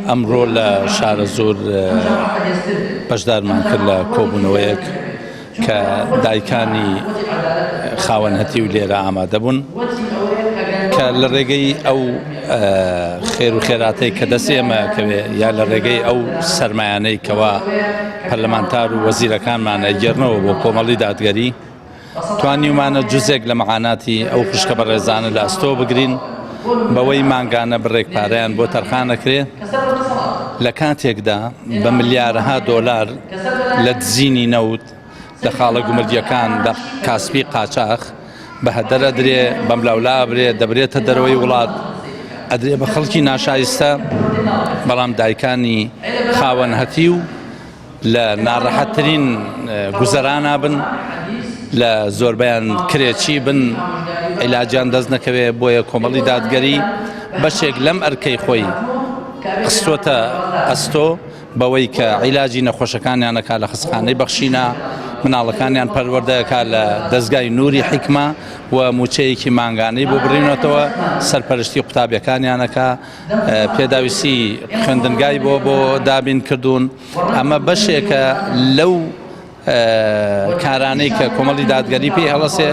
ئەمڕۆ لە شارەزوور بەشدارمان کرد لە کۆبوونەوەیەک کە دایکانی خاوەن هەتیو لێرە ئامادە بوون کە لە ڕێگەی ئەو خێر و خێراتەی کە دەست ئێمە کەوێ یا لە ڕێگەی ئەو سەرمایانەی کەوا پەرلەمانتار و وەزیرەکانمان ئەگێڕنەوە بۆ کۆمەڵی دادگەری توانیومانە جزێک لە مەعاناتی ئەو خوشکە بەڕێزانە لە ئەستۆ بگرین بەوەی مانگانە بڕێک پارەیان بۆ تەرخان ئەکرێ لە کاتێکدا بە ملیارەها دۆلار لە دزینی نەوت لە خاڵە گومرگیەکان لە کاسپی قاچاخ بە هەدەر ئەدرێ بەملاولا ئەبرێ دەبرێتە دەرەوەی وڵات ئەدرێ بە خەڵکی ناشایستە بەڵام دایکانی خاوەن هەتیو لە ناڕەحەتترین گوزەرانا بن لە زۆربەیان کرێچی بن عیلاجیان دەست نەکەوێ بۆیە کۆمەڵی دادگەری بەشێک لەم ئەرکەی خۆی خستۆتە ئەستۆ بەوەی کە عیلاجی نەخۆشەکانیان ئەکا لە خەستەخانەی بەخشینە مناڵەکانیان پەروەردەکا لە دەزگای نوری حیکمە و موچەیەکی مانگانەی بۆ بڕینەتەوە سەرپەرشتی قوتابیەکانیانەکە پێداویستی خوێندنگای بۆ بۆ دابین کردوون ئەمە بەشێکە لەو کارانەی کە کۆمەڵی دادگەری پێی هەڵەسێ.